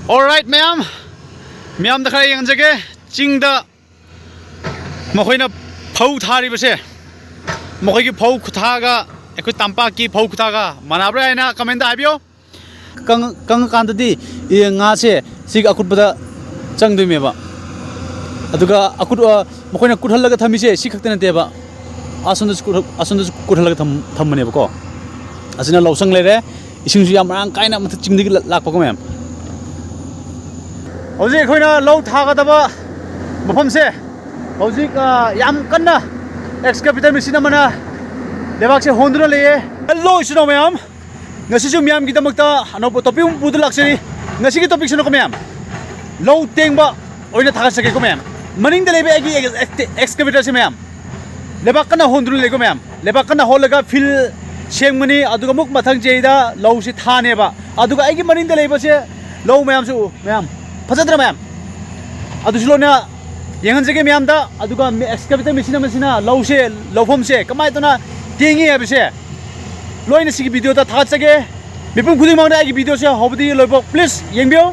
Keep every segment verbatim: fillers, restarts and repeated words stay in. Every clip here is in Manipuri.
Alright, ꯃꯌꯥꯝ, ꯃꯌꯥꯝꯗ ꯈꯔ ꯌꯦꯡꯍꯟꯖꯒꯦ꯫ ꯆꯤꯡꯗ ꯃꯈꯣꯏꯅ ꯐꯧ ꯊꯥꯔꯤꯕꯁꯦ, ꯃꯈꯣꯏꯒꯤ ꯐꯧ ꯈꯨꯊꯥꯒ ꯑꯩꯈꯣꯏ ꯇꯝꯄꯥꯛꯀꯤ ꯐꯧ ꯈꯨꯊꯥꯒ ꯃꯥꯟꯅꯕ꯭ꯔꯥ ꯍꯥꯏꯅ comment ꯍꯥꯏꯕꯤꯌꯨ꯫ ꯀꯪ-, ꯀꯪꯉꯀꯥꯟꯗꯗꯤ, ꯑꯦ, ꯉꯥꯁꯦ ꯁꯤꯒꯤ ꯑꯀꯨꯠꯄꯗ ꯆꯪꯗꯣꯏꯅꯦꯕ꯫ ꯑꯗꯨꯒ ꯑꯀꯨꯠ-, ꯑ, ꯃꯈꯣꯏꯅ ꯀꯨꯠꯍꯜꯂꯒ ꯊꯝꯃꯤꯁꯦ ꯁꯤ ꯈꯛꯇ ꯅꯠꯇꯦꯕ, ꯑꯁꯣꯝꯗꯁꯨ ꯀꯨꯠꯍ-, ꯑꯁꯣꯝꯗꯁꯨ ꯀꯨꯠꯍꯜꯂꯒ ꯊꯝ-, ꯊꯝꯕꯅꯦꯕꯀꯣ꯫ ꯑꯁꯤꯅ ꯂꯧꯁꯪ ꯂꯩꯔꯦ, ꯏꯁꯤꯡꯁꯨ ꯌꯥꯝ ꯃꯔꯥꯡ ꯀꯥꯏꯅ ꯃꯊꯛ ꯆꯤꯡꯗꯒꯤ ꯂ-, ꯂꯥꯛꯄꯀꯣ ꯃꯌꯥꯝ꯫ ꯍꯧꯖꯤꯛ ꯑꯩꯈꯣꯏꯅ ꯂꯧ ꯊꯥꯒꯗꯕ ꯃꯐꯝꯁꯦ ꯍꯧꯖꯤꯛ, ꯑ, ꯌꯥꯝ ꯀꯟꯅ excavator machine ꯑꯃꯅ ꯂꯩꯕꯥꯛꯁꯦ ꯍꯣꯟꯗꯨꯅ ꯂꯩꯌꯦ꯫ Hello, ꯏꯆꯤꯟ ꯏꯅꯥꯎ ꯃꯌꯥꯝ, ꯉꯁꯤꯁꯨ ꯃꯤꯌꯥꯝꯒꯤꯗꯃꯛꯇ ꯑꯅꯧꯕ topic ꯑꯃ ꯄꯨꯗꯨꯅ ꯂꯥꯛꯆꯔꯤ꯫ ꯉꯁꯤꯒꯤ topicꯁꯤꯅꯀꯣ ꯃꯌꯥꯝ, ꯂꯧ ꯇꯦꯡꯕ ꯑꯣꯏꯅ ꯊꯥꯒꯠꯆꯒꯦꯀꯣ ꯃꯌꯥꯝ꯫ ꯃꯅꯤꯡꯗ ꯂꯩꯕ ꯑꯩꯒꯤ ex-, excavatorꯁꯦ ꯃꯌꯥꯝ, ꯂꯩꯕꯥꯛ ꯀꯟꯅ ꯍꯣꯟꯗꯨꯅ ꯂꯩꯀꯣ ꯃꯌꯥꯝ꯫ ꯂꯩꯕꯥꯛ ꯀꯟꯅ ꯍꯣꯜꯂꯒ field ꯁꯦꯝꯒꯅꯤ, ꯑꯗꯨꯒ ꯑꯃꯨꯛ ꯃꯊꯪ ꯆꯍꯤꯗ ꯂꯧꯁꯤ ꯊꯥꯅꯦꯕ꯫ ꯑꯗꯨꯒ ꯑꯩꯒꯤ ꯃꯅꯤꯡꯗ ꯂꯩꯕꯁꯦ ꯂꯧ ꯃꯌꯥꯝꯁꯨ ꯎ ꯃꯌꯥꯝ, ꯐꯖꯗ꯭ꯔꯥ ꯃꯌꯥꯝ? ꯑꯗꯨꯁꯨ ꯂꯣꯏꯅ ꯌꯦꯡꯍꯟꯖꯒꯦ ꯃꯌꯥꯝꯗ꯫ ꯑꯗꯨꯒ excavator machine ꯑꯃꯁꯤꯅ ꯂꯧꯁꯦ, ꯂꯧꯐꯝꯁꯦ ꯀꯃꯥꯏꯅ ꯇꯧꯅ ꯇꯦꯡꯉꯤ ꯍꯥꯏꯕꯁꯦ ꯂꯣꯏꯅ ꯁꯤꯒꯤ videoꯗ ꯊꯥꯒꯠꯆꯒꯦ꯫ ꯃꯤꯄꯨꯝ ꯈꯨꯗꯤꯡꯃꯛꯅ ꯑꯩꯒꯤ videoꯁꯦ ꯍꯧꯕꯗꯒꯤ ꯂꯣꯏꯐꯥꯎ please ꯌꯦꯡꯕꯤꯌꯨ꯫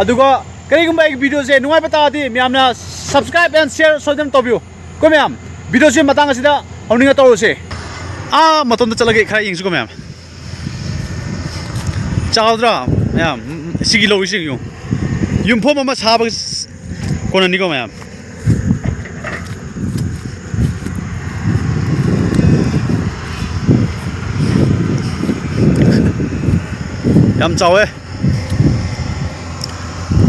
ꯑꯗꯨꯒ ꯀꯔꯤꯒꯨꯝꯕ ꯑꯩꯒꯤ videoꯁꯦ ꯅꯨꯡꯉꯥꯏꯕ ꯇꯥꯔꯗꯤ ꯃꯌꯥꯝꯅ subscribe and share ꯁꯣꯏꯗꯅ ꯇꯧꯕꯤꯌꯨ꯫ ꯀꯣ ꯃꯌꯥꯝ, videoꯁꯦ ꯃꯇꯥꯡ ꯑꯁꯤꯗ ꯍꯧꯅꯤꯡꯉ ꯇꯧꯔꯁꯦ꯫ ꯑꯥ ꯃꯇꯣꯟꯗ ꯆꯠꯂꯒ ꯈꯔ ꯌꯦꯡꯁꯤꯀꯣ ꯃꯌꯥꯝ꯫ ꯆꯥꯎꯗ꯭ꯔꯥ ꯃꯌꯥꯝ? ꯁꯤꯒꯤ ꯂꯧꯔꯤꯁꯤ ꯌꯦꯡꯉꯨ꯫ ꯌꯨꯝꯐꯝ ꯑꯃ ꯁꯥꯕ ꯀꯣꯟꯅꯅꯤꯀꯣ ꯃꯌꯥꯝ꯫ ꯌꯥꯝ ꯆꯥꯎꯋꯦ꯫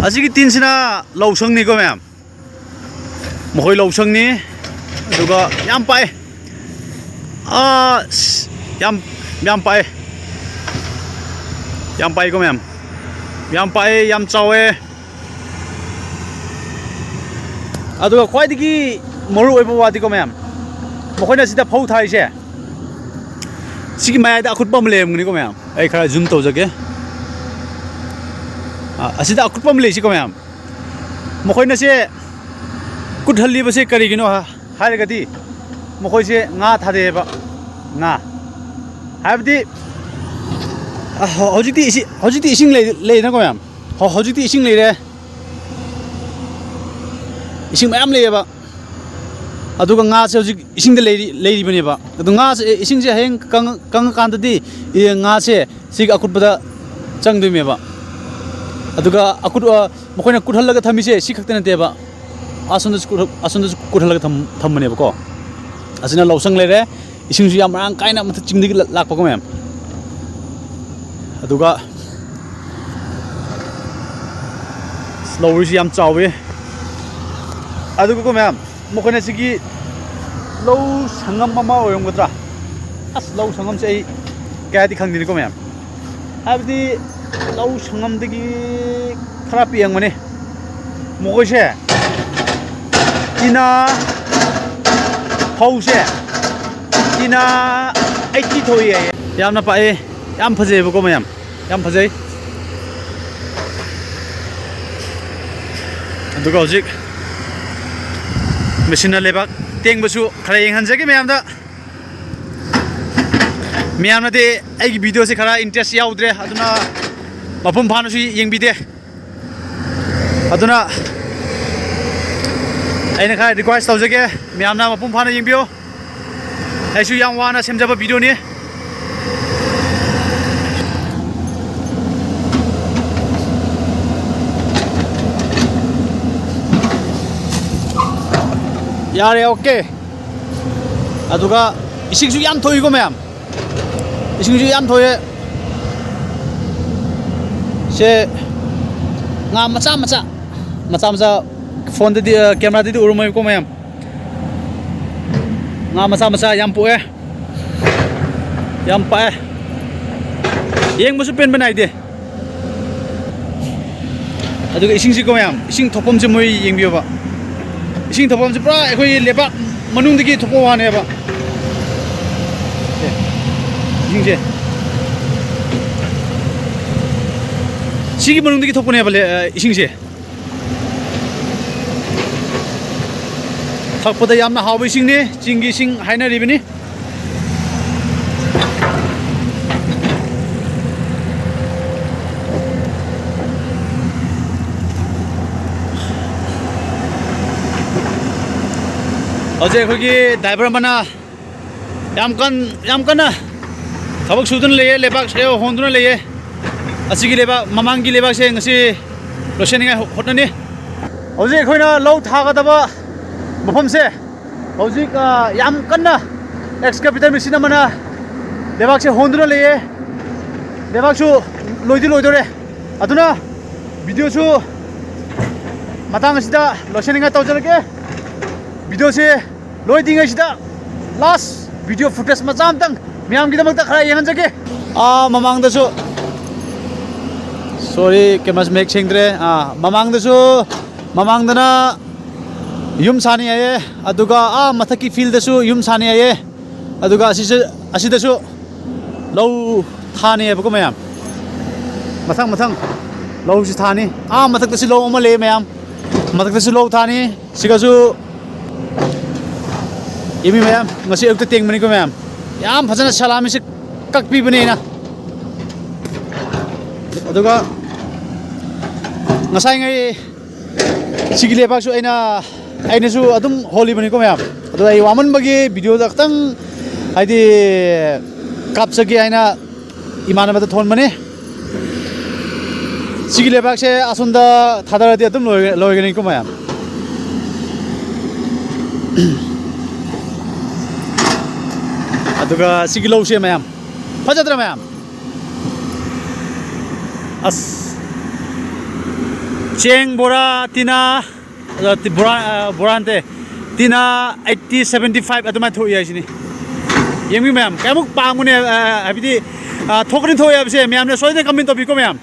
ꯑꯁꯤꯒꯤ ꯇꯤꯟꯁꯤꯅ ꯂꯧꯁꯪꯅꯤꯀꯣ ꯃꯌꯥꯝ꯫ ꯃꯈꯣꯏ ꯂꯧꯁꯪꯅꯤ꯫ ꯑꯗꯨꯒ ꯌꯥꯝ ꯄꯥꯛꯑꯦ꯫ ꯑꯁ, ꯌꯥꯝ, ꯌꯥꯝ ꯄꯥꯛꯑꯦ꯫ ꯌꯥꯝ ꯄꯥꯛꯏꯀꯣ ꯃꯌꯥꯝ꯫ ꯌꯥꯝ ꯄꯥꯛꯑꯦ, ꯌꯥꯝ ꯆꯥꯎꯋꯦ꯫ ꯑꯗꯨꯒ ꯈ꯭ꯋꯥꯏꯗꯒꯤ ꯃꯔꯨ ꯑꯣꯏꯕ ꯋꯥꯗꯤꯀꯣ ꯃꯌꯥꯝ, ꯃꯈꯣꯏꯅ ꯁꯤꯗ ꯐꯧ ꯊꯥꯔꯤꯁꯦ, ꯁꯤꯒꯤ ꯃꯌꯥꯏꯗ ꯑꯀꯨꯠꯄ ꯑꯃ ꯂꯩꯔꯝꯒꯅꯤꯀꯣ ꯃꯌꯥꯝ꯫ ꯑꯩ ꯈꯔ zoom ꯇꯧꯖꯒꯦ꯫ ꯑ, ꯑꯁꯤꯗ ꯑꯀꯨꯠꯄ ꯑꯃ ꯂꯩꯁꯤꯀꯣ ꯃꯌꯥꯝ꯫ ꯃꯈꯣꯏꯅ ꯁꯦ ꯀꯨꯠꯍꯜꯂꯤꯕꯁꯦ ꯀꯔꯤꯒꯤꯅꯣ ꯍꯥ-, ꯍꯥꯏꯔꯒꯗꯤ, ꯃꯈꯣꯏꯁꯦ ꯉꯥ ꯊꯥꯗꯩꯑꯕ꯫ ꯉꯥ ꯍꯥꯏꯕꯗꯤ, ꯑ, ꯍꯧꯖꯤꯛꯇꯤ ꯏꯁꯤ-, ꯍꯧꯖꯤꯛꯇꯤ ꯏꯁꯤꯡ ꯂꯩ-, ꯂꯩꯗꯅꯀꯣ ꯃꯌꯥꯝ꯫ ꯍꯧ-, ꯍꯧꯖꯤꯛꯇꯤ ꯏꯁꯤꯡ ꯂꯩꯔꯦ꯫ ꯏꯁꯤꯡ ꯃꯌꯥꯝ ꯂꯩꯌꯦꯕ꯫ ꯑꯗꯨꯒ ꯉꯥꯁꯦ ꯍꯧꯖꯤꯛ ꯏꯁꯤꯡꯗ ꯂꯩꯔꯤ-, ꯂꯩꯔꯤꯕꯅꯦꯕ꯫ ꯑꯗꯨ ꯉꯥꯁꯦ, ꯏꯁꯤꯡꯁꯦ ꯍꯌꯦꯡ ꯀꯪꯉ-, ꯀꯪꯉꯀꯥꯟꯗꯗꯤ, ꯏ, ꯉꯥꯁꯦ ꯁꯤꯒꯤ ꯑꯀꯨꯠꯄꯗ ꯆꯪꯗꯣꯏꯅꯦꯕ꯫ ꯑꯗꯨꯒ ꯑꯀꯨꯠ-, ꯑ, ꯃꯈꯣꯏꯅ ꯀꯨꯠꯍꯜꯂꯒ ꯊꯝꯃꯤꯁꯦ ꯁꯤ ꯈꯛꯇ ꯅꯠꯇꯦꯕ꯫ ꯑꯁꯣꯝꯗꯁꯨ ꯀꯨꯠ-, ꯑꯁꯣꯝꯗꯁꯨ ꯀꯨꯠꯍꯜꯂꯒ ꯊꯝ-, ꯊꯝꯕꯅꯦꯕꯀꯣ꯫ ꯑꯁꯤꯅ ꯂꯧꯁꯪ ꯂꯩꯔꯦ꯫ ꯏꯁꯤꯡꯁꯨ ꯌꯥꯝ ꯃꯔꯥꯡ ꯀꯥꯏꯅ ꯃꯊꯛ ꯆꯤꯡꯗꯒꯤ ꯂꯥ-, ꯂꯥꯛꯄꯀꯣ ꯃꯌꯥꯝ꯫ ꯑꯗꯨꯒ ꯂꯧꯔꯤꯁꯤ ꯌꯥꯝ ꯆꯥꯎꯋꯤ꯫ ꯑꯗꯨꯒꯀꯣ ꯃꯌꯥꯝ, ꯃꯈꯣꯏꯅ ꯁꯤꯒꯤ ꯂꯧ ꯁꯪꯉꯝ ꯑꯃ ꯑꯣꯏꯔꯝꯒꯗ꯭ꯔꯥ? ꯑꯁ, ꯂꯧ ꯁꯪꯉꯝꯁꯦ ꯑꯩ ꯀꯌꯥꯗꯤ ꯈꯪꯗꯦꯅꯤꯀꯣ ꯃꯌꯥꯝ꯫ ꯍꯥꯏꯕꯗꯤ ꯂꯧ ꯁꯪꯉꯝꯗꯒꯤ ꯈꯔ ꯄꯤꯛꯑꯝꯒꯅꯤ꯫ ꯃꯈꯣꯏꯁꯦ ꯏꯅꯥ ꯐꯧꯁꯦ ꯏꯅꯥ ꯑꯩꯠꯇꯤ ꯊꯣꯛꯏ ꯍꯥꯏꯌꯦ꯫ ꯌꯥꯝꯅ ꯄꯥꯛꯑꯦ, ꯌꯥꯝ ꯐꯖꯩꯑꯕꯀꯣ ꯃꯌꯥꯝ, ꯌꯥꯝ ꯐꯖꯩ꯫ ꯑꯗꯨꯒ ꯍꯧꯖꯤꯛ ꯃꯦꯆꯤꯟꯅ ꯂꯩꯕꯥꯛ ꯇꯦꯡꯕꯁꯨ ꯈꯔ ꯌꯦꯡꯍꯟꯖꯒꯦ ꯃꯌꯥꯝꯗ꯫ ꯃꯌꯥꯝꯅꯗꯤ ꯑꯩꯒꯤ ꯚꯤꯗꯤꯑꯣꯁꯦ ꯈꯔ ꯏꯟꯇꯔꯦꯁ ꯌꯥꯎꯗ꯭ꯔꯦ, ꯑꯗꯨꯅ ꯃꯄꯨꯡ ꯐꯥꯅꯁꯨ ꯌꯦꯡꯕꯤꯗꯦ꯫ ꯑꯗꯨꯅ ꯑꯩꯅ ꯈꯔ ꯔꯤꯀ꯭ꯋꯦꯁ ꯇꯧꯖꯒꯦ, ꯃꯌꯥꯝꯅ ꯃꯄꯨꯡ ꯐꯥꯅ ꯌꯦꯡꯕꯤꯌꯨ꯫ ꯑꯩꯁꯨ ꯌꯥꯝ ꯋꯥꯅ ꯁꯦꯝꯖꯕ ꯚꯤꯗꯤꯑꯣꯅꯤ꯫ ꯌꯥꯔꯦ, ꯑꯣꯀꯦ꯫ ꯑꯗꯨꯒ ꯏꯁꯤꯡꯁꯨ ꯌꯥꯝ ꯊꯣꯛꯏꯀꯣ ꯃꯌꯥꯝ, ꯏꯁꯤꯡꯁꯨ ꯌꯥꯝ ꯊꯣꯛꯑꯦ꯫ ꯁꯦ ꯉꯥ ꯃꯆꯥ ꯃꯆꯥ, ꯃꯆꯥ ꯃꯆꯥ, ꯐꯣꯟꯗꯗꯤ, ꯑ, ꯀꯦꯃꯦꯔꯥꯗꯗꯤ ꯎꯔꯝꯃꯣꯏꯀꯣ ꯃꯌꯥꯝ꯫ ꯉꯥ ꯃꯆꯥ ꯃꯆꯥ ꯌꯥꯝ ꯄꯣꯛꯑꯦ, ꯌꯥꯝ ꯄꯥꯛꯑꯦ, ꯌꯦꯡꯕꯁꯨ ꯄꯦꯟꯕ ꯅꯥꯏꯗꯦ꯫ ꯑꯗꯨꯒ ꯏꯁꯤꯡꯁꯤꯀꯣ ꯃꯌꯥꯝ, ꯏꯁꯤꯡ ꯊꯣꯛꯐꯝꯁꯦ ꯃꯣꯏ ꯌꯦꯡꯕꯤꯌꯣꯕ꯫ ꯏꯁꯤꯡ ꯊꯣꯛꯐꯝꯁꯦ ꯄꯨꯔꯥ ꯑꯩꯈꯣꯏ ꯂꯩꯕꯥꯛ ꯃꯅꯨꯡꯗꯒꯤ ꯊꯣꯛꯄ ꯋꯥꯅꯦꯕ꯫ ꯁꯦ, ꯏꯁꯤꯡꯁꯦ ꯁꯤꯒꯤ ꯃꯅꯨꯡꯗꯒꯤ ꯊꯣꯛꯄꯅꯦꯕ ꯂꯦ-, ꯑ, ꯏꯁꯤꯡꯁꯦ꯫ ꯊꯛꯄꯗ ꯌꯥꯝꯅ ꯍꯥꯎꯕ ꯏꯁꯤꯡꯅꯤ, ꯆꯤꯡꯒꯤ ꯏꯁꯤꯡ ꯍꯥꯏꯅꯔꯤꯕꯅꯤ꯫ ꯍꯧꯖꯤꯛ ꯑꯩꯈꯣꯏꯒꯤ ꯗ꯭ꯔꯥꯏꯚꯔ ꯑꯃꯅ ꯌꯥꯝ ꯀꯟ-, ꯌꯥꯝ ꯀꯟꯅ ꯊꯕꯛ ꯁꯨꯗꯨꯅ ꯂꯩꯌꯦ, ꯂꯩꯕꯥꯛꯁꯦ ꯍꯣꯟꯗꯨꯅ ꯂꯩꯌꯦ꯫ ꯑꯁꯤꯒꯤ ꯂꯩꯕꯥꯛ, ꯃꯃꯥꯡꯒꯤ ꯂꯩꯕꯥꯛꯁꯦ ꯉꯁꯤ ꯂꯣꯏꯁꯤꯟꯅꯤꯡꯉꯥꯏ ꯍꯣꯠꯅꯅꯤ꯫ ꯍꯧꯖꯤꯛ ꯑꯩꯈꯣꯏꯅ ꯂꯧ ꯊꯥꯒꯗꯕ ꯃꯐꯝꯁꯦ ꯍꯧꯖꯤꯛ, ꯑ, ꯌꯥꯝ ꯀꯟꯅ excavator machine ꯑꯃꯅ ꯂꯩꯕꯥꯛꯁꯦ ꯍꯣꯟꯗꯨꯅ ꯂꯩꯌꯦ꯫ ꯂꯩꯕꯥꯛꯁꯨ ꯂꯣꯏꯗꯤ ꯂꯣꯏꯗꯣꯔꯦ꯫ ꯑꯗꯨꯅ videoꯁꯨ ꯃꯇꯥꯡ ꯑꯁꯤꯗ ꯂꯣꯏꯁꯤꯟꯅꯤꯡꯉꯥꯏ ꯇꯧꯖꯔꯒꯦ꯫ Videoꯁꯦ ꯂꯣꯏꯗ꯭ꯔꯤꯉꯩꯁꯤꯗ last video footage ꯃꯆꯥ ꯑꯃꯇꯪ ꯃꯌꯥꯝꯒꯤꯗꯃꯛꯇ ꯈꯔ ꯌꯦꯡꯍꯟꯖꯒꯦ꯫ ꯑꯥ, ꯃꯃꯥꯡꯗꯁꯨ, sorry, ꯀꯦꯃꯦꯔꯥ ꯃꯌꯦꯛ ꯁꯦꯡꯗ꯭ꯔꯦ꯫ ꯑꯥ, ꯃꯃꯥꯡꯗꯁꯨ, ꯃꯃꯥꯡꯗꯅ ꯌꯨꯝ ꯁꯥꯅꯤ ꯍꯥꯏꯌꯦ, ꯑꯗꯨꯒ ꯑꯥ ꯃꯊꯛꯀꯤ fieldꯇꯁꯨ ꯌꯨꯝ ꯁꯥꯅꯤ ꯍꯥꯏꯌꯦ, ꯑꯗꯨꯒ ꯑꯁꯤꯁꯨ, ꯑꯁꯤꯗꯁꯨ ꯂꯧ ꯊꯥꯅꯤ ꯍꯥꯏꯕꯀꯣ ꯃꯌꯥꯝ꯫ ꯃꯊꯪ ꯃꯊꯪ ꯂꯧꯁꯤ ꯊꯥꯅꯤ꯫ ꯑꯥ ꯃꯊꯛꯇꯁꯨ ꯂꯧ ꯑꯃ ꯂꯩ ꯃꯌꯥꯝ, ꯃꯊꯛꯇꯁꯨ ꯂꯧ ꯊꯥꯅꯤ꯫ ꯁꯤꯒꯁꯨ ꯌꯦꯡꯕꯤꯌꯨ ꯃꯌꯥꯝ, ꯉꯁꯤ ꯑꯌꯨꯛꯇ ꯇꯦꯡꯕꯅꯤꯀꯣ ꯃꯌꯥꯝ꯫ ꯌꯥꯝ ꯐꯖꯅ ꯁꯂꯥꯃꯤꯁꯦ ꯀꯛꯄꯤꯕꯅꯦ ꯑꯩꯅ꯫ ꯑꯗꯨꯒ ꯉꯁꯥꯏꯉꯩ ꯁꯤꯒꯤ ꯂꯩꯕꯥꯛꯁꯨ ꯑꯩꯅ, ꯑꯩꯅꯁꯨ ꯑꯗꯨꯝ ꯍꯣꯜꯂꯤꯕꯅꯤꯀꯣ ꯃꯌꯥꯝ꯫ ꯑꯗꯣ ꯑꯩ ꯋꯥꯃꯟꯕꯒꯤ videoꯗ ꯈꯤꯇꯪ, ꯍꯥꯏꯗꯤ, ꯀꯥꯞꯆꯒꯦ ꯍꯥꯏꯅ ꯏꯃꯥꯟꯅꯕꯗ ꯊꯣꯟꯕꯅꯤ꯫ ꯁꯤꯒꯤ ꯂꯩꯕꯥꯛꯁꯦ ꯑꯁꯣꯝꯗ ꯊꯥꯗꯔꯗꯤ ꯑꯗꯨꯝ ꯂꯣꯏ-, ꯂꯣꯏꯒꯅꯤꯀꯣ ꯃꯌꯥꯝ꯫ ꯑꯗꯨꯒ ꯁꯤꯒꯤ ꯂꯧꯁꯦ ꯃꯌꯥꯝ, ꯐꯖꯗ꯭ꯔꯥ ꯃꯌꯥꯝ? ꯑꯁ, ꯆꯦꯡ ꯕꯣꯔꯥ ꯇꯤꯅ, ꯑ, ꯇꯤ-, ꯕꯣꯔꯥ, ꯑ, ꯕꯣꯔꯥ ꯅꯠꯇꯦ, ꯇꯤꯅ eighty, seventy five ꯑꯗꯨꯃꯥꯏꯅ ꯊꯣꯛꯏ ꯍꯥꯏꯁꯤꯅꯤ꯫ ꯌꯦꯡꯕꯤꯌꯨ ꯃꯌꯥꯝ, ꯀꯌꯥꯃꯨꯛ ꯄꯥꯝꯒꯅꯤ, ꯑ, ꯍꯥꯏꯕꯗꯤ, ꯑ, ꯊꯣꯛꯀꯅꯤ ꯊꯣꯛꯑꯣꯏ ꯍꯥꯏꯕꯁꯦ ꯃꯌꯥꯝꯅ ꯁꯣꯏꯗꯅ comment ꯇꯧꯕꯤꯌꯨꯀꯣ ꯃꯌꯥꯝ꯫